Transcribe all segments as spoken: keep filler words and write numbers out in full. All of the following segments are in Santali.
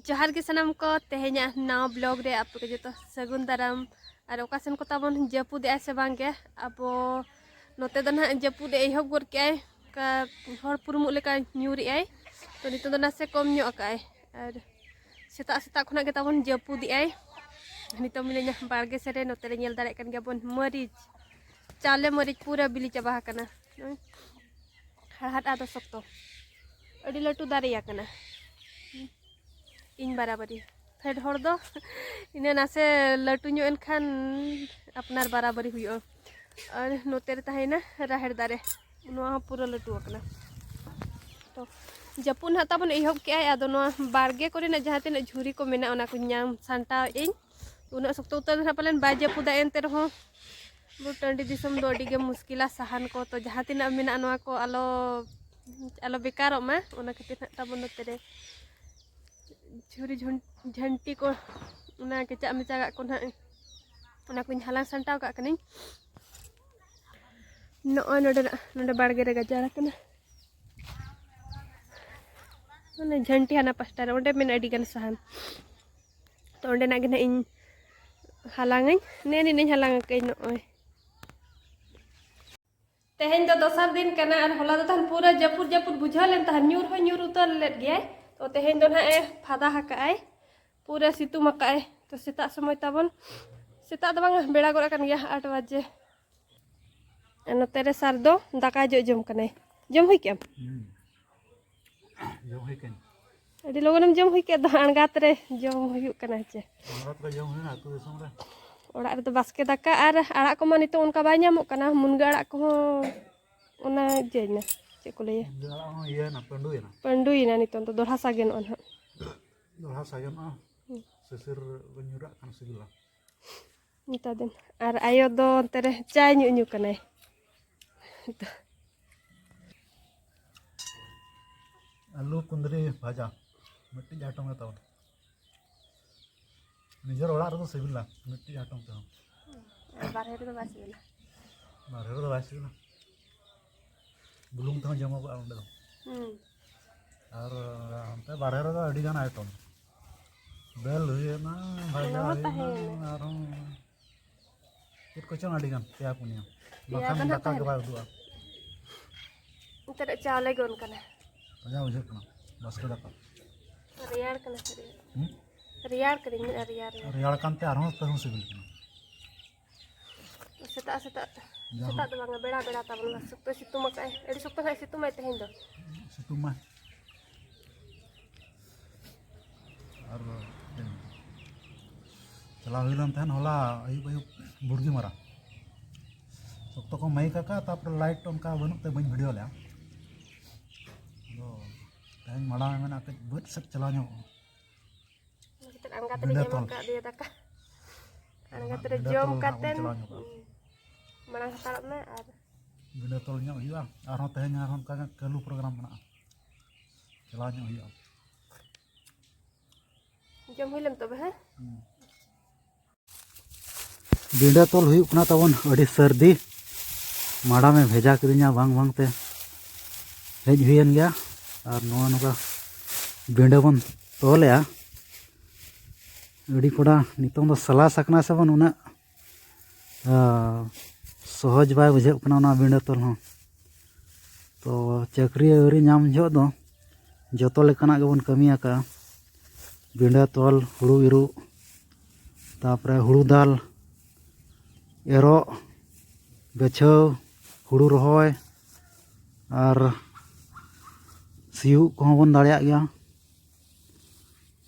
ᱡᱚᱦᱟᱨ ᱜᱮ ᱥᱟᱱᱟᱢ ᱠᱚ, ᱛᱮᱦᱮᱧᱟᱜ ᱱᱟᱣᱟ ᱵᱞᱚᱜ ᱨᱮ ᱟᱯᱮ ᱠᱚ ᱡᱚᱛᱚ ᱥᱟᱹᱜᱩᱱ ᱫᱟᱨᱟᱢ᱾ ᱟᱨ ᱚᱠᱟ ᱥᱮᱱ ᱠᱚ ᱛᱟᱵᱚᱱ ᱡᱟᱹᱯᱩᱫᱮᱜᱼᱟᱭ ᱥᱮ ᱵᱟᱝ ᱜᱮ? ᱟᱵᱚ ᱱᱚᱛᱮ ᱫᱚ ᱱᱟᱦᱟᱜ ᱡᱟᱹᱯᱩᱫ ᱮ ᱮᱦᱚᱵ ᱜᱚᱫ ᱠᱮᱜᱼᱟᱭ, ᱚᱱᱠᱟ ᱦᱚᱲ ᱯᱩᱨᱩᱢᱩᱜ ᱞᱮᱠᱟ ᱧᱩᱨᱮᱜᱼᱟᱭ᱾ ᱛᱚ ᱱᱤᱛᱚᱜ ᱫᱚ ᱱᱟᱥᱮ ᱠᱚᱢ ᱧᱚᱜ ᱟᱠᱟᱜᱼᱟᱭ᱾ ᱟᱨ ᱥᱮᱛᱟᱜ ᱥᱮᱛᱟᱜ ᱠᱷᱚᱱᱟᱜ ᱜᱮ ᱛᱟᱵᱚᱱ ᱡᱟᱹᱯᱩᱫᱮᱜᱼᱟᱭ᱾ ᱱᱤᱛᱚᱜ ᱢᱤᱱᱟᱹᱧᱟ ᱵᱟᱲᱜᱮ ᱥᱮᱫ ᱨᱮ, ᱱᱚᱛᱮ ᱨᱮ ᱧᱮᱞ ᱫᱟᱲᱮᱭᱟᱜ ᱠᱟᱱ ᱜᱮᱭᱟ ᱵᱚᱱ ᱢᱟᱹᱨᱤᱪ, ᱪᱟᱣᱞᱮ ᱢᱟᱹᱨᱤᱪ ᱯᱩᱨᱟᱹ ᱵᱤᱞᱤ ᱪᱟᱵᱟ ᱟᱠᱟᱱᱟ᱾ ᱱᱚᱜᱼᱚᱭ ᱦᱟᱲᱦᱟᱫ ᱟᱫᱚ ᱥᱚᱠᱛᱚ, ᱟᱹᱰᱤ ᱞᱟᱹᱴᱩ ᱫᱟᱨᱮ ᱟᱠᱟᱱᱟ᱾ ᱤᱧ ᱵᱟᱨᱟᱵᱟᱨᱤ᱾ ᱯᱷᱮᱰ ᱦᱚᱲ ᱫᱚ ᱤᱱᱟᱹ ᱱᱟᱥᱮ ᱞᱟᱹᱴᱩ ᱧᱚᱜ ᱮᱱᱠᱷᱟᱱ ᱟᱯᱱᱟᱨ ᱵᱟᱨᱟᱵᱟᱨᱤ ᱦᱩᱭᱩᱜᱼᱟ᱾ ᱟᱨ ᱱᱚᱛᱮ ᱨᱮ ᱛᱟᱦᱮᱸᱭᱮᱱᱟ ᱨᱟᱦᱮᱲ ᱫᱟᱨᱮ, ᱱᱚᱣᱟ ᱦᱚᱸ ᱯᱩᱨᱟᱹ ᱞᱟᱹᱴᱩ ᱟᱠᱟᱱᱟ᱾ ᱛᱚ ᱡᱟᱹᱯᱩᱫ ᱱᱟᱦᱟᱜ ᱛᱟᱵᱚᱱ ᱮᱦᱚᱵ ᱠᱮᱜᱼᱟᱭ, ᱟᱫᱚ ᱱᱚᱣᱟ ᱵᱟᱲᱜᱮ ᱠᱚᱨᱮᱱᱟᱜ ᱡᱟᱦᱟᱸ ᱛᱤᱱᱟᱹᱜ ᱡᱷᱩᱨᱤ ᱠᱚ ᱢᱮᱱᱟᱜᱼᱟ, ᱚᱱᱟ ᱠᱚᱧ ᱧᱟᱢ ᱥᱟᱢᱴᱟᱣᱮᱫ ᱟᱹᱧ᱾ ᱩᱱᱟᱹᱜ ᱥᱚᱠᱛᱚ ᱩᱛᱟᱹᱨ ᱫᱚ ᱱᱟᱦᱟᱜ ᱯᱟᱞᱮᱱ ᱵᱟᱭ ᱡᱟᱹᱯᱩᱫᱟ, ᱮᱱᱛᱮ ᱨᱮᱦᱚᱸ ᱟᱵᱚ ᱴᱟᱺᱰᱤ ᱫᱤᱥᱚᱢ ᱫᱚ ᱟᱹᱰᱤ ᱜᱮ ᱢᱩᱥᱠᱤᱞᱟ᱾ ᱥᱟᱦᱟᱱ ᱠᱚ ᱛᱚ ᱡᱟᱦᱟᱸ ᱛᱤᱱᱟᱹᱜ ᱢᱮᱱᱟᱜᱼᱟ, ᱱᱚᱣᱟ ᱠᱚ ᱟᱞᱚ, ᱟᱞᱚ ᱵᱮᱠᱟᱨᱚᱜ ᱢᱟ, ᱚᱱᱟ ᱠᱷᱟᱹᱛᱤᱨ ᱱᱟᱦᱟᱜ ᱛᱟᱵᱚᱱ ᱱᱚᱛᱮ ᱨᱮ ᱡᱷᱩᱨᱤ ᱡᱷᱩᱱ-, ᱡᱷᱟᱹᱱᱴᱤ ᱠᱚ, ᱚᱱᱟ ᱠᱮᱪᱟᱜ ᱢᱮᱪᱟᱜᱟᱜ ᱠᱚ ᱱᱟᱦᱟᱜ, ᱚᱱᱟ ᱠᱚᱧ ᱦᱟᱞᱟᱝ ᱥᱟᱢᱴᱟᱣ ᱠᱟᱜ ᱠᱟᱹᱱᱟᱹᱧ᱾ ᱱᱚᱜᱼᱚᱭ ᱱᱚᱰᱮᱱᱟᱜ, ᱱᱚᱰᱮ ᱵᱟᱲᱜᱮ ᱨᱮ ᱜᱟᱡᱟᱲ ᱟᱠᱟᱱᱟ᱾ ᱚᱱᱮ ᱡᱷᱟᱹᱱᱴᱤ ᱦᱟᱱᱟ ᱯᱟᱥᱴᱟ ᱨᱮ, ᱚᱸᱰᱮ ᱢᱮᱱᱟᱜᱼᱟ ᱟᱹᱰᱤ ᱜᱟᱱ ᱥᱟᱦᱟᱱ᱾ ᱛᱚ ᱚᱸᱰᱮᱱᱟᱜ ᱜᱮ ᱱᱟᱦᱟᱜ ᱤᱧ ᱦᱟᱞᱟᱝᱟᱹᱧ, ᱱᱮ ᱱᱤᱱᱟᱹᱧ ᱦᱟᱞᱟᱝ ᱟᱠᱟᱫᱟᱹᱧ ᱱᱚᱜᱼᱚᱭ᱾ ᱛᱮᱦᱮᱧ ᱫᱚ ᱫᱚᱥᱟᱨ ᱫᱤᱱ ᱠᱟᱱᱟ ᱟᱨ ᱦᱚᱞᱟ ᱫᱚ ᱛᱟᱦᱮᱱ ᱯᱩᱨᱟᱹ ᱡᱟᱹᱯᱩᱫ ᱡᱟᱹᱯᱩᱫ ᱵᱩᱡᱷᱟᱹᱣ ᱞᱮᱱ ᱛᱟᱦᱮᱱ, ᱧᱩᱨ ᱦᱚᱸ ᱧᱩᱨ ᱩᱛᱟᱹᱨ ᱞᱮᱫ ᱜᱮᱭᱟᱭ᱾ ᱛᱚ ᱛᱮᱦᱮᱧ ᱫᱚ ᱱᱟᱦᱟᱜ ᱮ ᱯᱷᱟᱫᱟ ᱟᱠᱟᱫᱼᱟᱭ, ᱯᱩᱨᱟᱹ ᱥᱤᱛᱩᱝ ᱟᱠᱟᱫᱼᱟᱭ᱾ ᱛᱚ ᱥᱮᱛᱟᱜ ᱥᱚᱢᱚᱭ ᱛᱟᱵᱚᱱ, ᱥᱮᱛᱟᱜ ᱫᱚ ᱵᱟᱝᱟ, ᱵᱮᱲᱟ ᱜᱚᱫ ᱟᱠᱟᱱ ᱜᱮᱭᱟ, ᱟᱴ ᱵᱟᱡᱮ᱾ ᱟᱨ ᱱᱚᱛᱮ ᱨᱮ ᱥᱟᱨ ᱫᱚ ᱫᱟᱠᱟ ᱡᱚᱜ ᱡᱚᱢ ᱠᱟᱱᱟᱭ᱾ ᱡᱚᱢ ᱦᱩᱭ ᱠᱮᱜᱼᱟᱢ? ᱦᱩᱸ᱾ ᱡᱚᱢ ᱦᱩᱭ ᱠᱟᱱ᱾ ᱟᱹᱰᱤ ᱞᱚᱜᱚᱱᱮᱢ ᱡᱚᱢ ᱦᱩᱭ ᱠᱮᱫ ᱫᱚ, ᱟᱬᱜᱟᱛ ᱨᱮ ᱡᱚᱢ ᱦᱩᱭᱩᱜ ᱠᱟᱱᱟ ᱪᱮ? ᱟᱬᱜᱟᱛ ᱨᱮ ᱡᱚᱢ ᱦᱩᱭᱱᱟ ᱟᱹᱛᱩ ᱫᱤᱥᱚᱢ ᱨᱮ᱾ ᱚᱲᱟᱜ ᱨᱮᱫᱚ ᱵᱟᱥᱠᱮ ᱫᱟᱠᱟ ᱟᱨ ᱟᱲᱟᱜ ᱠᱚᱢᱟ ᱱᱤᱛᱚᱜ ᱚᱱᱠᱟ ᱵᱟᱭ ᱧᱟᱢᱚᱜ ᱠᱟᱱᱟ᱾ ᱢᱩᱱᱜᱟᱹ ᱟᱲᱟᱜ ᱠᱚᱦᱚᱸ ᱚᱱᱟ ᱤᱭᱟᱹᱭᱮᱱᱟ, ᱪᱮᱫ ᱠᱚ ᱞᱟᱹᱭᱟ? ᱢᱩᱱᱜᱟᱹ ᱟᱲᱟᱜ ᱦᱚᱸ ᱤᱭᱟᱹᱭᱮᱱᱟ, ᱯᱟᱺᱰᱩᱭᱮᱱᱟ᱾ ᱯᱟᱺᱰᱩᱭᱮᱱᱟ, ᱱᱤᱛᱚᱝ ᱫᱚ ᱫᱚᱲᱦᱟ ᱥᱟᱜᱮᱱᱚᱜᱼᱟ ᱱᱟᱦᱟᱜ᱾ ᱫᱚᱲᱦᱟ ᱥᱟᱜᱮᱱᱚᱜᱼᱟ᱾ ᱦᱩᱸ᱾ ᱥᱤᱥᱤᱨ ᱠᱚ ᱧᱩᱨᱟᱜ ᱠᱷᱟᱱ ᱥᱤᱵᱤᱞᱟ᱾ ᱱᱮᱛᱟᱨ ᱫᱤᱱ᱾ ᱟᱨ ᱟᱭᱳ ᱫᱚ ᱚᱱᱛᱮ ᱨᱮ ᱪᱟᱭ ᱧᱩ ᱧᱩ ᱠᱟᱱᱟᱭ᱾ ᱟᱹᱞᱩ ᱠᱩᱸᱫᱽᱨᱤ ᱵᱷᱟᱡᱟ, ᱢᱤᱫᱴᱤᱡ item ᱜᱮ ᱛᱟᱵᱚᱱ᱾ ᱱᱤᱡᱮᱨ ᱚᱲᱟᱜ ᱨᱮᱫᱚ ᱥᱤᱵᱤᱞᱟ ᱢᱤᱫᱴᱤᱡ item ᱛᱮᱦᱚᱸ᱾ ᱟᱨ ᱵᱟᱨᱦᱮ ᱨᱮᱫᱚ ᱵᱟᱭ ᱥᱤᱵᱤᱞᱟ᱾ ᱵᱟᱨᱦᱮ ᱨᱮᱫᱚ ᱵᱟᱭ ᱥᱤᱵᱤᱞᱟ᱾ ᱵᱩᱞᱩᱝ ᱛᱮᱦᱚᱸ ᱡᱚᱢᱚᱜᱚᱜᱼᱟ ᱚᱸᱰᱮ ᱫᱚ᱾ ᱦᱩᱸ᱾ ᱟᱨ ᱚᱱᱛᱮ ᱵᱟᱨᱦᱮ ᱨᱮᱫᱚ ᱟᱹᱰᱤ ᱜᱟᱱ item᱾ ᱫᱟᱹᱞ ᱦᱩᱭᱮᱱᱟ, ᱵᱷᱟᱡᱟ ᱱᱚᱣᱟ ᱦᱩᱭᱮᱱᱟ, ᱛᱟᱦᱮᱸᱭᱮᱱᱟ᱾ ᱟᱨᱦᱚᱸ ᱪᱮᱫ ᱠᱚᱪᱚᱝ ᱟᱹᱰᱤ ᱜᱟᱱ, ᱯᱮᱭᱟ ᱯᱩᱱᱭᱟ᱾ ᱯᱮᱭᱟ ᱵᱟᱠᱷᱟᱱ ᱫᱚ ᱱᱟᱜ ᱫᱟᱠᱟ ᱜᱮ ᱛᱟᱦᱮᱱᱟ᱾ ᱵᱟᱭ ᱩᱫᱩᱜᱼᱟ᱾ ᱱᱚᱛᱮ ᱨᱮ ᱪᱟᱣᱞᱮ ᱜᱚᱱ ᱠᱟᱱᱟ᱾ ᱢᱚᱡᱟ ᱵᱩᱡᱷᱟᱹᱜ ᱠᱟᱱᱟ ᱵᱟᱥᱠᱮ ᱫᱟᱠᱟ᱾ ᱨᱮᱭᱟᱲ ᱠᱟᱱᱟ ᱥᱟᱹᱨᱤ᱾ ᱦᱩᱸ? ᱨᱮᱭᱟᱲ ᱠᱟᱹᱫᱟᱹᱧ, ᱢᱮᱱᱮᱫᱼᱟ ᱨᱮᱭᱟᱲ, ᱨᱮᱭᱟᱲ᱾ ᱨᱮᱭᱟᱲ ᱠᱟᱱᱛᱮ ᱟᱨᱦᱚᱸ ᱛᱟᱹᱦᱩᱸ ᱥᱤᱵᱤᱞ ᱠᱟᱱᱟ᱾ ᱥᱮᱛᱟᱜ ᱥᱮᱛᱟᱜ, ᱡᱟᱦᱟᱸ ᱥᱮᱛᱟᱜ ᱫᱚ ᱵᱟᱝᱟ, ᱵᱮᱲᱟ ᱵᱮᱲᱟ ᱛᱟᱵᱚᱱ ᱢᱟ ᱥᱚᱠᱛᱚᱭ ᱥᱤᱛᱩᱝ ᱟᱠᱟᱫᱼᱟᱭ, ᱟᱹᱰᱤ ᱥᱚᱠᱛᱚ ᱱᱟᱦᱟᱜ ᱥᱤᱛᱩᱝ ᱟᱭ ᱛᱮᱦᱮᱧ ᱫᱚ᱾ ᱥᱤᱛᱩᱝ ᱢᱟ᱾ ᱟᱨ ᱪᱮᱫ ᱮᱢ ᱢᱮᱱᱟ? ᱪᱟᱞᱟᱣ ᱦᱩᱭ ᱞᱮᱱ ᱛᱟᱦᱮᱸᱫ ᱦᱚᱞᱟ ᱟᱹᱭᱩᱵ ᱟᱹᱭᱩᱵ ᱵᱩᱲᱜᱤ ᱢᱟᱨᱟ᱾ ᱥᱚᱠᱛᱚ ᱠᱚ ᱢᱟᱹᱭᱤᱠ ᱟᱠᱟᱫ, ᱛᱟᱨᱯᱚᱨᱮ ᱞᱟᱭᱤᱴ ᱚᱱᱠᱟ ᱵᱟᱹᱱᱩᱜ ᱛᱮ ᱵᱟᱹᱧ ᱵᱷᱤᱰᱤᱭᱳ ᱞᱮᱫᱼᱟ᱾ ᱟᱫᱚ ᱛᱮᱦᱮᱧ ᱢᱟᱲᱟᱝ ᱢᱮᱱᱟᱜ ᱠᱟᱹᱡ ᱵᱟᱹᱫᱽ ᱥᱮᱫ ᱪᱟᱞᱟᱣ ᱧᱚᱜᱚᱜᱼᱟ᱾ ᱚᱱᱟ ᱠᱷᱟᱹᱛᱤᱨ ᱟᱬᱜᱟᱛ ᱨᱤᱧ ᱵᱤᱸᱰᱟᱹ ᱮᱢ ᱛᱚᱞ᱾ ᱟᱠᱟᱫ ᱫᱮᱭᱟ ᱫᱟᱠᱟ᱾ ᱟᱬᱜᱟᱛ ᱨᱮ ᱵᱤᱸᱰᱟᱹ ᱡᱚᱢ ᱛᱚᱞ ᱱᱟᱦᱟᱜ ᱵᱚᱱ ᱠᱟᱛᱮᱱ, ᱪᱟᱞᱟᱣ ᱧᱚᱜᱚᱜᱼᱟ᱾ ᱩᱸ, ᱢᱟᱲᱟᱝ ᱦᱟᱛᱟᱲᱚᱜ ᱢᱮ ᱟᱨ ᱵᱤᱸᱰᱟᱹ ᱛᱚᱞ ᱧᱚᱜ ᱦᱩᱭᱩᱜᱼᱟ᱾ ᱟᱨᱦᱚᱸ ᱛᱮᱦᱮᱧ ᱟᱨᱦᱚᱸ ᱚᱱᱠᱟ ᱜᱮ ᱠᱟᱹᱞᱩ ᱯᱨᱳᱜᱨᱟᱢ ᱢᱮᱱᱟᱜᱼᱟ, ᱪᱟᱞᱟᱣ ᱧᱚᱜ ᱦᱩᱭᱩᱜᱼᱟ᱾ ᱡᱚᱢ ᱦᱩᱭ ᱞᱮᱢ ᱛᱚᱵᱮ, ᱦᱮᱸ? ᱦᱩᱸ᱾ ᱵᱤᱸᱰᱟᱹ ᱛᱚᱞ ᱦᱩᱭᱩᱜ ᱠᱟᱱᱟ ᱛᱟᱵᱚᱱ, ᱟᱹᱰᱤ ᱥᱟᱹᱨᱫᱤ᱾ ᱢᱟᱰᱟᱢᱮ ᱵᱷᱮᱡᱟ ᱠᱤᱫᱤᱧᱟ ᱵᱟᱝ ᱵᱟᱝ ᱛᱮ ᱦᱮᱡ ᱦᱩᱭᱮᱱ ᱜᱮᱭᱟ᱾ ᱟᱨ ᱱᱚᱣᱟ ᱱᱚᱝᱠᱟ ᱵᱤᱸᱰᱟᱹ ᱵᱚᱱ ᱛᱚᱞᱮᱜᱼᱟ᱾ ᱟᱹᱰᱤ ᱠᱚᱰᱟ ᱱᱤᱛᱚᱝ ᱫᱚ ᱥᱟᱞᱟᱥ ᱟᱠᱟᱱᱟ ᱥᱮ ᱵᱚᱱ, ᱩᱱᱟᱹᱜ, ᱟ, ᱥᱚᱦᱚᱡᱽ ᱵᱟᱭ ᱵᱩᱡᱷᱟᱹᱜ ᱠᱟᱱᱟ ᱚᱱᱟ ᱵᱤᱸᱰᱟᱹ ᱛᱚᱞ ᱦᱚᱸ᱾ ᱛᱚ ᱪᱟᱹᱠᱨᱤ ᱟᱹᱣᱨᱤ ᱧᱟᱢ ᱡᱚᱦᱚᱜ ᱫᱚ ᱡᱚᱛᱚ ᱞᱮᱠᱟᱱᱟᱜ ᱜᱮᱵᱚᱱ ᱠᱟᱹᱢᱤ ᱟᱠᱟᱫᱼᱟ᱾ ᱵᱤᱸᱰᱟᱹ ᱛᱚᱞ, ᱦᱩᱲᱩ ᱤᱨᱚᱜ, ᱛᱟᱨᱯᱚᱨᱮ ᱦᱩᱲᱩ ᱫᱟᱞ, ᱮᱨᱚᱜ, ᱵᱟᱹᱪᱷᱟᱹᱣ, ᱦᱩᱲᱩ ᱨᱚᱦᱚᱭ ᱟᱨ ᱥᱤᱭᱳᱜ ᱠᱚᱦᱚᱸ ᱵᱚᱱ ᱫᱟᱲᱮᱭᱟᱜ ᱜᱮᱭᱟ᱾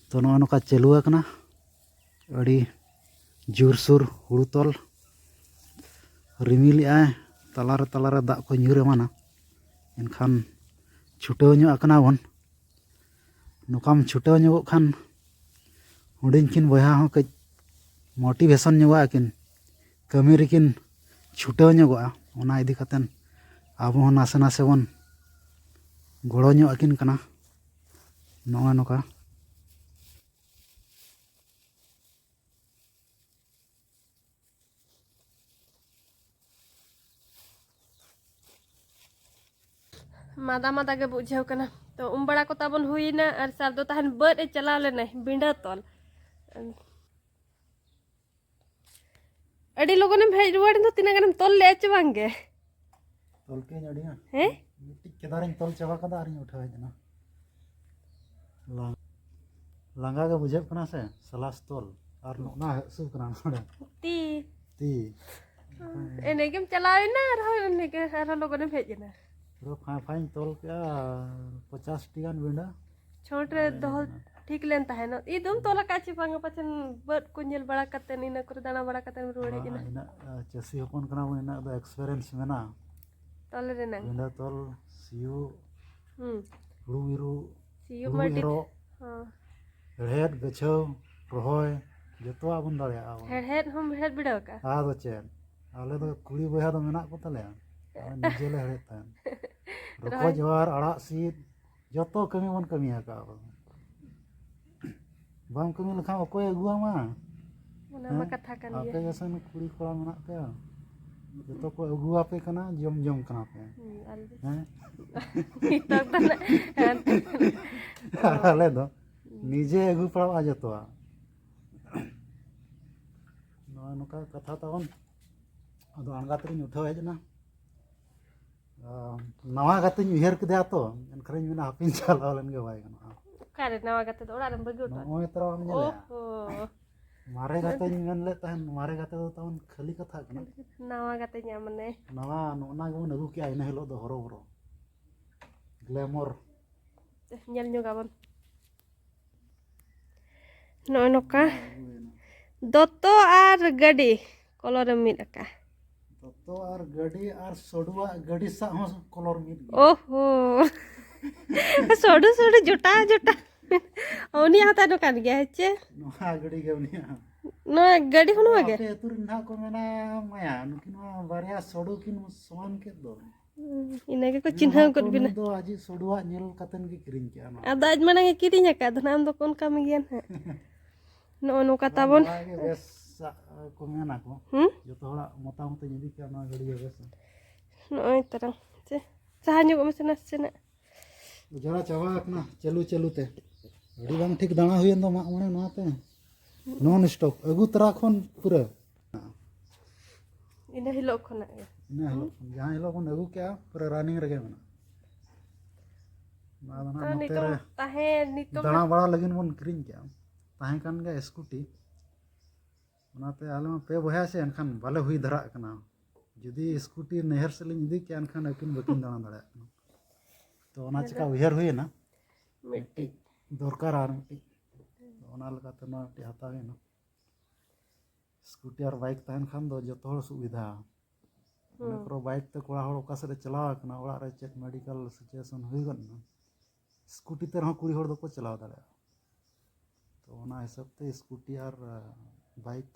ᱛᱚ ᱱᱚᱜᱼᱚ ᱱᱚᱝᱠᱟ ᱪᱟᱹᱞᱩ ᱟᱠᱟᱱᱟ᱾ ᱟᱹᱰᱤ ᱡᱳᱨᱥᱳᱨ ᱦᱩᱲᱩ ᱛᱚᱞ᱾ ᱨᱤᱢᱤᱞᱮᱜᱼᱟᱭ, ᱛᱟᱞᱟᱨᱮ ᱛᱟᱞᱟᱨᱮ ᱫᱟᱜ ᱠᱚ ᱧᱩᱨ ᱮᱢᱟᱱᱟ᱾ ᱮᱱᱠᱷᱟᱱ ᱪᱷᱩᱴᱟᱹᱣ ᱧᱚᱜ ᱟᱠᱟᱱᱟ ᱵᱚᱱ᱾ ᱱᱚᱝᱠᱟᱢ ᱪᱷᱩᱴᱟᱹᱣ ᱧᱚᱜᱚᱜ ᱠᱷᱟᱱ ᱦᱩᱰᱤᱧ ᱠᱤᱱ ᱵᱚᱭᱦᱟ ᱦᱚᱸ ᱠᱟᱹᱡ ᱢᱳᱴᱤᱵᱷᱮᱥᱚᱱ ᱧᱚᱜᱚᱜᱼᱟ ᱠᱤᱱ, ᱠᱟᱹᱢᱤ ᱨᱮᱠᱤᱱ ᱪᱷᱩᱴᱟᱹᱣ ᱧᱚᱜᱚᱜᱼᱟ᱾ ᱚᱱᱟ ᱤᱫᱤ ᱠᱟᱛᱮᱱ ᱟᱵᱚ ᱦᱚᱸ ᱱᱟᱥᱮ ᱱᱟᱥᱮ ᱵᱚᱱ ᱜᱚᱲᱚ ᱧᱚᱜ ᱟᱹᱠᱤᱱ ᱠᱟᱱᱟ᱾ ᱱᱚᱜᱼᱚᱭ ᱱᱚᱝᱠᱟ᱾ ᱢᱟᱫᱟ ᱢᱟᱫᱟ ᱜᱮ ᱵᱩᱡᱷᱟᱹᱣ ᱠᱟᱱᱟ᱾ ᱛᱚ ᱩᱢ ᱵᱟᱲᱟ ᱠᱚ ᱛᱟᱵᱚᱱ ᱦᱩᱭᱱᱟ ᱟᱨ ᱥᱟᱨ ᱫᱚ ᱛᱟᱦᱮᱱ ᱵᱟᱹᱫ ᱮ ᱪᱟᱞᱟᱣ ᱞᱮᱱᱟᱭ ᱵᱤᱸᱰᱟᱹ ᱛᱚᱞ᱾ ᱟᱹᱰᱤ ᱞᱚᱜᱚᱱᱮᱢ ᱦᱮᱡ ᱨᱩᱣᱟᱹᱲ ᱮᱱ ᱫᱚ, ᱛᱤᱱᱟᱹᱜ ᱜᱟᱱᱮᱢ ᱛᱚᱞ ᱞᱮᱜᱼᱟ ᱪᱮ ᱵᱟᱝ ᱜᱮ? ᱛᱚᱞ ᱠᱮᱫᱟᱹᱧ ᱟᱹᱰᱤ ᱜᱟᱱ᱾ ᱦᱮᱸ? ᱢᱤᱫᱴᱤᱡ ᱠᱮᱫᱟᱨᱤᱧ ᱛᱚᱞ ᱪᱟᱵᱟ ᱠᱟᱫᱟ ᱟᱨᱤᱧ ᱩᱴᱷᱟᱹᱣ ᱦᱮᱡ ᱮᱱᱟ᱾ ᱞᱟᱝ-, ᱞᱟᱸᱜᱟ ᱜᱮ ᱵᱩᱡᱷᱟᱹᱜ ᱠᱟᱱᱟ ᱥᱮ, ᱥᱟᱞᱟᱥ ᱛᱚᱞ ᱟᱨ ᱱᱚᱜᱼᱱᱟ ᱦᱟᱹᱥᱩ ᱠᱟᱱᱟ ᱱᱚᱰᱮ᱾ ᱛᱤ᱾ ᱛᱤ᱾ ᱮᱱᱮ ᱜᱮᱢ ᱪᱟᱞᱟᱣ ᱮᱱᱟ ᱟᱨᱦᱚᱸ ᱮᱱᱮ ᱜᱮ ᱟᱨᱦᱚᱸ ᱞᱚᱜᱚᱱᱮᱢ ᱦᱮᱡ ᱮᱱᱟ᱾ ᱯᱩᱨᱟᱹ ᱯᱷᱟᱸᱭ ᱯᱷᱟᱸᱭᱤᱧ ᱛᱚᱞ ᱠᱮᱜᱼᱟ, ᱯᱚᱪᱟᱥ ᱴᱤ ᱜᱟᱱ ᱵᱮᱸᱰᱟ᱾ ᱪᱷᱚᱴ ᱨᱮ ᱟᱨ ᱫᱚᱦᱚ ᱮᱱᱟ᱾ ᱴᱷᱤᱠ ᱞᱮᱱ ᱛᱟᱦᱮᱱᱚᱜ᱾ ᱤᱫᱩᱢ ᱛᱚᱞ ᱟᱠᱟᱫ ᱪᱮ ᱵᱟᱝᱟ? ᱯᱟᱪᱷᱮᱱ ᱵᱟᱹᱫᱽ ᱠᱚ ᱧᱮᱞ ᱵᱟᱲᱟ ᱠᱟᱛᱮ, ᱤᱱᱟᱹ ᱠᱚᱨᱮ ᱫᱟᱬᱟ ᱵᱟᱲᱟ ᱠᱟᱛᱮᱢ ᱨᱩᱣᱟᱹᱲ ᱦᱮᱡ ᱦᱮᱸ, ᱮᱱᱟ᱾ ᱤᱱᱟᱹᱜ, ᱟᱸ, ᱪᱟᱹᱥᱤ ᱦᱚᱯᱚᱱ ᱠᱟᱱᱟ ᱵᱚᱱ, ᱤᱱᱟᱹᱜ ᱫᱚ experience ᱢᱮᱱᱟᱜᱼᱟ᱾ ᱛᱚᱞ ᱨᱮᱱᱟᱝ᱾ ᱵᱮᱸᱰᱟ ᱛᱚᱞ, ᱥᱤᱭᱳᱜ, ᱦᱩᱸ᱾ ᱦᱩᱲᱩ ᱤᱨᱚᱜ, ᱥᱤᱭᱳᱜ ᱦᱩᱲᱩ ᱢᱟ ᱟᱹᱰᱤ ᱮᱨᱚᱜ, ᱦᱚᱸ᱾ ᱦᱮᱲᱦᱮᱫ, ᱜᱟᱹᱪᱷᱟᱹᱣ, ᱨᱚᱦᱚᱭ, ᱡᱚᱛᱚᱣᱟᱜ ᱵᱚᱱ ᱫᱟᱲᱮᱭᱟᱜᱼᱟ ᱵᱚᱱ᱾ ᱦᱮᱲᱦᱮᱫ ᱦᱚᱸᱢ ᱦᱮᱲᱦᱮᱫ ᱵᱤᱰᱟᱹᱣ ᱟᱠᱟᱫᱼᱟ? ᱟᱫᱚ ᱪᱮᱫ, ᱟᱞᱮ ᱫᱚ ᱠᱩᱲᱤ ᱵᱚᱭᱦᱟ ᱫᱚ ᱢᱮᱱᱟᱜ ᱠᱚ ᱛᱟᱞᱮᱭᱟ, ᱟᱞᱮ ᱱᱤᱡᱮ ᱞᱮ ᱦᱮᱲᱦᱮᱫ ᱛᱟᱦᱮᱸᱫ᱾ ᱨᱚᱠᱚᱡ ᱨᱚᱦᱚᱭ᱾ ᱡᱚᱦᱟᱨ, ᱟᱲᱟᱜ ᱥᱤᱫ, ᱡᱚᱛᱚ ᱠᱟᱹᱢᱤ ᱵᱚᱱ ᱠᱟᱹᱢᱤ ᱟᱠᱟᱫᱼᱟ ᱵᱚᱱ᱾ ᱵᱟᱢ ᱠᱟᱹᱢᱤ ᱞᱮᱠᱷᱟᱱ ᱚᱠᱚᱭ ᱟᱹᱜᱩᱣᱟᱢᱟ? ᱚᱱᱟ ᱢᱟ ᱦᱮᱸ? ᱠᱟᱛᱷᱟ ᱠᱟᱱ ᱟᱯᱮ ᱜᱮᱭᱟ᱾ ᱜᱮᱥᱮ ᱠᱩᱲᱤ ᱠᱚᱲᱟ ᱢᱮᱱᱟᱜ ᱯᱮᱭᱟ, ᱡᱚᱛᱚ ᱠᱚ ᱟᱹᱜᱩᱣᱟᱯᱮ ᱠᱟᱱᱟ, ᱡᱚᱢ ᱡᱚᱝ ᱠᱟᱱᱟ ᱯᱮ᱾ ᱦᱩᱸ, ᱟᱞᱮ ᱫᱚ ᱦᱮᱸ? ᱱᱤᱛᱚᱜ ᱫᱚ ᱱᱟᱜ ᱟᱨ ᱟᱞᱮ ᱫᱚ ᱦᱩᱸ᱾ ᱱᱤᱡᱮ ᱟᱹᱜᱩ ᱯᱟᱲᱟᱜᱼᱟ ᱡᱚᱛᱚᱣᱟᱜ᱾ ᱱᱚᱜᱼᱚᱭ ᱱᱚᱝᱠᱟ ᱠᱟᱛᱷᱟ ᱛᱟᱵᱚᱱ᱾ ᱟᱫᱚ ᱟᱬᱜᱟᱛ ᱨᱤᱧ ᱩᱴᱷᱟᱹᱣ ᱦᱮᱡ ᱮᱱᱟ᱾ ᱟᱸ, ᱱᱟᱣᱟ ᱜᱟᱛᱮᱧ ᱩᱭᱦᱟᱹᱨ ᱠᱮᱫᱮᱭᱟ ᱛᱚ, ᱮᱱᱠᱷᱟᱱᱤᱧ ᱢᱮᱱᱟ, ᱦᱟᱯᱮᱧ ᱪᱟᱞᱟᱣ ᱞᱮᱱ ᱜᱮ ᱵᱟᱭ ᱜᱟᱱᱚᱜᱼᱟ᱾ ᱚᱠᱟᱨᱮ ᱱᱟᱣᱟ ᱜᱟᱛᱮ ᱫᱚ? ᱚᱲᱟᱜ ᱨᱮᱢ ᱵᱟᱹᱜᱤ ᱦᱚᱴᱚ ᱟᱫᱮᱭᱟ? ᱱᱚᱜᱼᱚᱭ ᱛᱚᱨᱟ ᱵᱟᱢ ᱧᱮᱞᱮᱭᱟ? ᱳᱦᱳ᱾ ᱢᱟᱨᱮ ᱜᱟᱛᱮᱧ ᱢᱮᱱ ᱞᱮᱫ ᱛᱟᱦᱮᱸᱱ, ᱢᱟᱨᱮ ᱜᱟᱛᱮ ᱫᱚ ᱛᱟᱵᱚᱱ ᱠᱷᱟᱹᱞᱤ ᱠᱟᱛᱷᱟ ᱠᱟᱱᱟ᱾ ᱱᱟᱣᱟ ᱜᱟᱛᱮ ᱧᱟᱢ ᱢᱟᱱᱮ᱾ ᱱᱟᱣᱟ ᱱᱚᱜᱼᱚ ᱱᱟ ᱜᱮᱵᱚᱱ ᱟᱹᱜᱩ ᱠᱮᱜᱼᱟ, ᱤᱱᱟᱹ ᱦᱤᱞᱳᱜ ᱫᱚ ᱦᱚᱨᱚ ᱵᱚᱨᱚ᱾ Glamour᱾ ᱧᱮᱞ ᱧᱚᱜᱟᱵᱚᱱ᱾ ᱱᱚᱜᱼᱚᱭ ᱱᱚᱝᱠᱟ᱾ ᱫᱚᱛᱚ ᱟᱨ ᱜᱟᱹᱰᱤ ᱠᱚᱞᱚᱨ ᱮᱢ ᱢᱤᱫ ᱟᱠᱟᱫᱼᱟ᱾ ᱫᱚᱛᱚ ᱟᱨ ᱜᱟᱹᱰᱤ ᱟᱨ ᱥᱚᱰᱩᱣᱟᱜ ᱜᱟᱹᱰᱤ ᱥᱟᱶ ᱦᱚᱸ ᱠᱚᱞᱚᱨ ᱢᱤᱫ ᱜᱮᱭᱟ᱾ ᱳᱦᱳ᱾ ᱥᱚᱰᱩ, ᱥᱚᱰᱩ, ᱡᱚᱴᱟ, ᱡᱚᱴᱟ᱾ ᱩᱱᱤᱭᱟᱜ ᱦᱚᱸ ᱛᱟᱦᱮᱱ ᱠᱟᱱ ᱜᱮᱭᱟ, ᱦᱮᱸ ᱪᱮ? ᱱᱚᱣᱟ ᱜᱟᱹᱰᱤ ᱜᱮ ᱩᱱᱤᱭᱟᱜ ᱦᱚᱸ᱾ ᱱᱚᱣᱟ ᱜᱟᱹᱰᱤ ᱦᱚᱸ ᱱᱚᱣᱟ ᱜᱮ? ᱟᱯᱮ ᱟᱹᱛᱩ ᱨᱮᱱ ᱱᱟᱦᱟᱜ ᱠᱚ ᱢᱮᱱᱟ, "ᱢᱟᱭᱟ, ᱱᱩᱠᱤᱱ ᱢᱟ ᱵᱟᱨᱭᱟ ᱥᱚᱰᱩ ᱠᱤᱱ ᱥᱚᱢᱟᱱ ᱠᱮᱫ ᱫᱚ᱾" ᱦᱩᱸ, ᱤᱱᱟᱹ ᱜᱮᱠᱚ ᱪᱤᱱᱦᱟᱹᱣ ᱱᱟᱦᱟᱜ ᱜᱚᱫ ᱠᱚ ᱵᱤᱱᱟ᱾ ᱱᱩᱭ ᱫᱚ ᱟᱡᱤᱡ ᱥᱚᱰᱩᱣᱟᱜ ᱧᱮᱞ ᱠᱟᱛᱮᱱ ᱜᱮ ᱠᱤᱨᱤᱧ ᱠᱮᱜᱼᱟ ᱱᱚᱣᱟ᱾ ᱟᱫᱚ ᱟᱡ ᱢᱟᱲᱟᱝ ᱮ ᱠᱤᱨᱤᱧ ᱟᱠᱟᱫ ᱫᱚ ᱱᱟᱦᱟᱜ, ᱟᱢ ᱫᱚ ᱚᱱᱠᱟᱢ ᱜᱮᱭᱟ ᱱᱟᱦᱟᱜ᱾ ᱱᱚᱜᱼᱚ ᱱᱚᱝᱠᱟ ᱵᱟᱝ, ᱛᱟᱵᱚᱱ᱾ ᱱᱚᱣᱟ ᱜᱮ ᱵᱮᱥ ᱠᱚ ᱢᱮᱱᱟ ᱠᱚ᱾ ᱦᱩᱸ? ᱡᱚᱛᱚ ᱦᱚᱲᱟᱜ ᱢᱚᱛᱟᱢᱚᱛ ᱤᱧ ᱤᱫᱤ ᱠᱮᱜᱼᱟ, ᱱᱚᱣᱟ ᱜᱟᱹᱰᱤ ᱜᱮ ᱵᱮᱥᱟ᱾ ᱱᱚᱜᱼᱚᱭ ᱛᱟᱨᱟᱝ᱾ ᱪᱮ, ᱥᱟᱦᱟ ᱧᱚᱜᱚᱜ ᱢᱮᱥᱮ ᱱᱟᱥᱮᱱᱟᱜ᱾ ᱩᱡᱟᱲᱟ ᱪᱟᱵᱟ ᱟᱠᱟᱱᱟ ᱪᱟᱹᱞᱩ ᱪᱟᱹᱞᱩ ᱛᱮ᱾ ᱟᱹᱰᱤ ᱵᱟᱝ ᱴᱷᱤᱠ ᱫᱟᱬᱟ ᱦᱩᱭᱮᱱ ᱫᱚ ᱢᱟᱜ ᱢᱚᱬᱮ ᱱᱚᱣᱟ ᱛᱮ᱾ ᱱᱚᱱ ᱥᱴᱚᱯ ᱟᱹᱜᱩ ᱛᱚᱨᱟ ᱠᱷᱚᱱ ᱯᱩᱨᱟᱹ᱾ ᱤᱱᱟᱹ ᱦᱤᱞᱳᱜ ᱠᱷᱚᱱᱟᱜ ᱜᱮ᱾ ᱤᱱᱟᱹ ᱦᱤᱞᱳᱜ ᱠᱷᱚᱱ, ᱡᱟᱦᱟᱸ ᱦᱤᱞᱳᱜ ᱵᱚᱱ ᱟᱹᱜᱩ ᱠᱮᱜᱼᱟ, ᱯᱩᱨᱟᱹ ᱨᱟᱱᱤᱝ ᱨᱮᱜᱮ ᱢᱮᱱᱟᱜᱼᱟ᱾ ᱱᱚᱣᱟ ᱫᱚ ᱛᱚ ᱱᱟᱦᱟᱜ ᱱᱚᱛᱮ ᱱᱤᱛᱚᱝ ᱨᱮ ᱛᱟᱦᱮᱸ ᱱᱤᱛᱚᱝ ᱫᱟᱬᱟ ᱵᱟᱲᱟ ᱞᱟᱹᱜᱤᱫ ᱵᱚᱱ ᱠᱤᱨᱤᱧ ᱠᱮᱜᱼᱟ᱾ ᱛᱟᱦᱮᱸ ᱠᱟᱱ ᱜᱮᱭᱟ ᱥᱠᱩᱴᱤ, ᱚᱱᱟᱛᱮ ᱟᱞᱮ ᱢᱟ ᱯᱮ ᱵᱚᱭᱦᱟ ᱥᱮ, ᱮᱱᱠᱷᱟᱱ ᱵᱟᱞᱮ ᱦᱩᱭ ᱫᱷᱟᱨᱟᱜ ᱠᱟᱱᱟ᱾ ᱡᱩᱫᱤ ᱥᱠᱩᱴᱤ ᱱᱟᱹᱭᱦᱟᱹᱨ ᱥᱮᱫ ᱞᱤᱧ ᱤᱫᱤ ᱠᱮᱭᱟ, ᱮᱱᱠᱷᱟᱱ ᱟᱹᱠᱤᱱ ᱵᱟᱹᱠᱤᱱ ᱫᱟᱬᱟ ᱫᱟᱲᱮᱭᱟᱜ ᱠᱟᱱᱟ᱾ ᱛᱚ ᱚᱱᱟ ᱪᱤᱠᱟ ᱩᱭᱦᱟᱹᱨ ᱦᱩᱭᱮᱱᱟ, ᱢᱤᱫᱴᱤᱡ ᱫᱚᱨᱠᱟᱨ ᱟᱨ ᱢᱤᱫᱴᱤᱡ, ᱛᱚ ᱚᱱᱟ ᱞᱮᱠᱟᱛᱮ ᱱᱚᱣᱟ ᱢᱤᱫᱴᱤᱡ ᱦᱟᱛᱟᱣ ᱦᱩᱭᱮᱱᱟ᱾ ᱥᱠᱩᱴᱤ ᱟᱨ ᱵᱟᱭᱤᱠ ᱛᱟᱦᱮᱱ ᱠᱷᱟᱱ ᱫᱚ ᱡᱚᱛᱚ ᱦᱚᱲ ᱥᱩᱵᱤᱫᱷᱟ᱾ ᱢᱚᱱᱮ ᱠᱚᱨᱚ ᱵᱟᱭᱤᱠ ᱛᱮ ᱠᱚᱲᱟ ᱦᱚᱲ ᱚᱠᱟ ᱥᱮᱫ ᱮ ᱪᱟᱞᱟᱣ ᱟᱠᱟᱱᱟ, ᱚᱲᱟᱜ ᱨᱮ ᱪᱮᱫ ᱢᱮᱰᱤᱠᱟᱞ ᱥᱤᱪᱩᱭᱮᱥᱚᱱ ᱦᱩᱭ ᱜᱚᱫ ᱮᱱᱟ, ᱥᱠᱩᱴᱤ ᱛᱮ ᱨᱮᱦᱚᱸ ᱠᱩᱲᱤ ᱦᱚᱲ ᱫᱚᱠᱚ ᱪᱟᱞᱟᱣ ᱫᱟᱲᱮᱭᱟᱜᱼᱟ᱾ ᱛᱚ ᱚᱱᱟ ᱦᱤᱥᱟᱹᱵ ᱛᱮ ᱥᱠᱩᱴᱤ ᱟᱨ ᱵᱟᱭᱤᱠ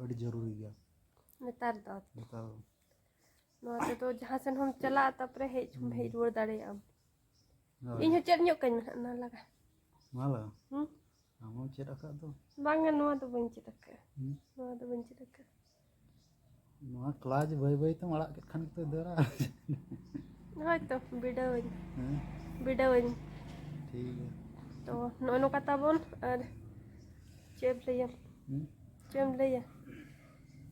ᱟᱹᱰᱤ ᱡᱚᱨᱩᱨᱤ ᱜᱮᱭᱟ ᱱᱮᱛᱟᱨ ᱫᱚ᱾ ᱱᱮᱛᱟᱨ ᱫᱚ᱾ ᱱᱚᱣᱟ ᱛᱮᱫᱚ ᱡᱟᱦᱟᱸ ᱥᱮᱱ ᱦᱚᱸᱢ ᱪᱟᱞᱟᱜᱼᱟ, ᱛᱟᱨᱯᱚᱨᱮ ᱦᱮᱡ ᱦᱚᱸᱢ ᱦᱮᱡ ᱨᱩᱣᱟᱹᱲ ᱫᱟᱲᱮᱭᱟᱜᱼᱟᱢ᱾ ᱦᱳᱭ᱾ ᱤᱧ ᱦᱚᱸ ᱪᱮᱫ ᱧᱚᱜ ᱠᱟᱹᱧ ᱢᱮ ᱦᱟᱸᱜ ᱚᱱᱟ ᱞᱟᱜᱟ᱾ ᱢᱟᱞᱟ, ᱦᱩᱸ? ᱟᱢ ᱦᱚᱸ ᱪᱮᱫ ᱟᱠᱟᱫ ᱫᱚ᱾ ᱵᱟᱝᱟ, ᱱᱚᱣᱟ ᱫᱚ ᱵᱟᱹᱧ ᱪᱮᱫ ᱟᱠᱟᱫᱼᱟ᱾ ᱦᱩᱸ? ᱱᱚᱣᱟ ᱫᱚ ᱵᱟᱹᱧ ᱪᱮᱫ ᱟᱠᱟᱫᱼᱟ᱾ ᱱᱚᱣᱟ ᱠᱞᱟᱪ ᱵᱟᱹᱭ ᱵᱟᱹᱭ ᱛᱮᱢ ᱟᱲᱟᱜ ᱠᱮᱫ ᱠᱷᱟᱱ ᱜᱮᱛᱚ ᱫᱟᱹᱲᱟ᱾ ᱦᱳᱭ ᱛᱚ, ᱵᱤᱰᱟᱹᱣᱟᱹᱧ᱾ ᱦᱮᱸ? ᱵᱤᱰᱟᱹᱣᱟᱹᱧ᱾ ᱴᱷᱤᱠ ᱜᱮᱭᱟ᱾ ᱛᱚ ᱱᱚᱜᱼᱚ ᱱᱚᱝᱠᱟ ᱛᱟᱵᱚᱱ᱾ ᱟᱨ ᱪᱮᱫ ᱮᱢ ᱞᱟᱹᱭᱟ? ᱦᱩᱸ? ᱪᱮᱫ ᱮᱢ ᱞᱟᱹᱭᱟ?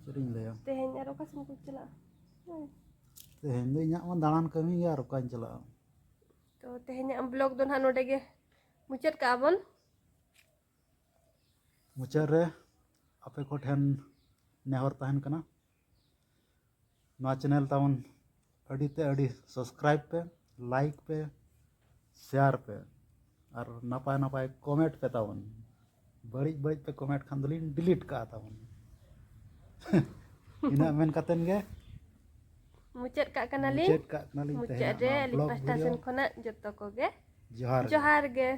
ᱪᱮᱫ ᱤᱧ ᱞᱟᱹᱭᱟ? ᱛᱮᱦᱮᱧ ᱟᱨ ᱚᱠᱟ ᱥᱮᱱ ᱠᱚ ᱪᱟᱞᱟᱜᱼᱟ? ᱦᱩᱸ᱾ ᱛᱮᱦᱮᱧ ᱫᱚ ᱤᱧᱟᱹᱜ ᱢᱟ ᱫᱟᱬᱟᱱ ᱠᱟᱹᱢᱤ ᱜᱮ, ᱟᱨ ᱚᱠᱟᱧ ᱪᱟᱞᱟᱜᱼᱟ? ᱛᱚ ᱛᱮᱦᱮᱧᱟᱜ ᱵᱞᱚᱜ ᱫᱚ ᱱᱟᱦᱟᱜ ᱱᱚᱰᱮ ᱜᱮ ᱢᱩᱪᱟᱹᱫ ᱠᱟᱜᱼᱟ ᱵᱚᱱ᱾ ᱢᱩᱪᱟᱹᱫ ᱨᱮ ᱟᱯᱮ ᱠᱚᱴᱷᱮᱱ ᱱᱮᱦᱚᱨ ᱛᱟᱦᱮᱱ ᱠᱟᱱᱟ, ᱱᱚᱣᱟ ᱪᱮᱱᱮᱞ ᱛᱟᱵᱚᱱ ᱟᱹᱰᱤ ᱛᱮ ᱟᱹᱰᱤ ᱥᱟᱵᱥᱠᱨᱟᱭᱤᱵ ᱯᱮ, ᱞᱟᱭᱤᱠ ᱯᱮ, ᱥᱮᱭᱟᱨ ᱯᱮ, ᱟᱨ ᱱᱟᱯᱟᱭ ᱱᱟᱯᱟᱭ ᱠᱚᱢᱮᱱᱴ ᱯᱮ ᱛᱟᱵᱚᱱ᱾ ᱵᱟᱹᱲᱤᱡ ᱵᱟᱹᱲᱤᱡ ᱯᱮ ᱠᱚᱢᱮᱱᱴ ᱠᱷᱟᱱ ᱫᱚᱞᱤᱧ ᱰᱤᱞᱤᱴ ᱠᱟᱜᱼᱟ ᱛᱟᱵᱚᱱ᱾ ᱤᱱᱟᱹᱜ ᱢᱮᱱ ᱠᱟᱛᱮᱱ ᱜᱮ ᱢᱩᱪᱟᱹᱫ ᱠᱟᱜ ᱠᱟᱱᱟᱞᱤᱧ᱾ ᱢᱩᱪᱟᱹᱫ ᱠᱟᱜ ᱠᱟᱱᱟᱞᱤᱧ ᱢᱩᱪᱟᱹᱫ ᱛᱮᱦᱮᱧᱟᱜ ᱨᱮ ᱱᱚᱣᱟ ᱟᱹᱞᱤᱧ ᱵᱞᱚᱜ ᱯᱟᱥᱴᱟ ᱵᱷᱤᱰᱤᱭᱳ᱾ ᱥᱮᱱ ᱠᱷᱚᱱᱟᱜ ᱡᱚᱛᱚ ᱠᱚᱜᱮ ᱡᱚᱦᱟᱨ ᱜᱮ᱾ ᱡᱚᱦᱟᱨ ᱜᱮ᱾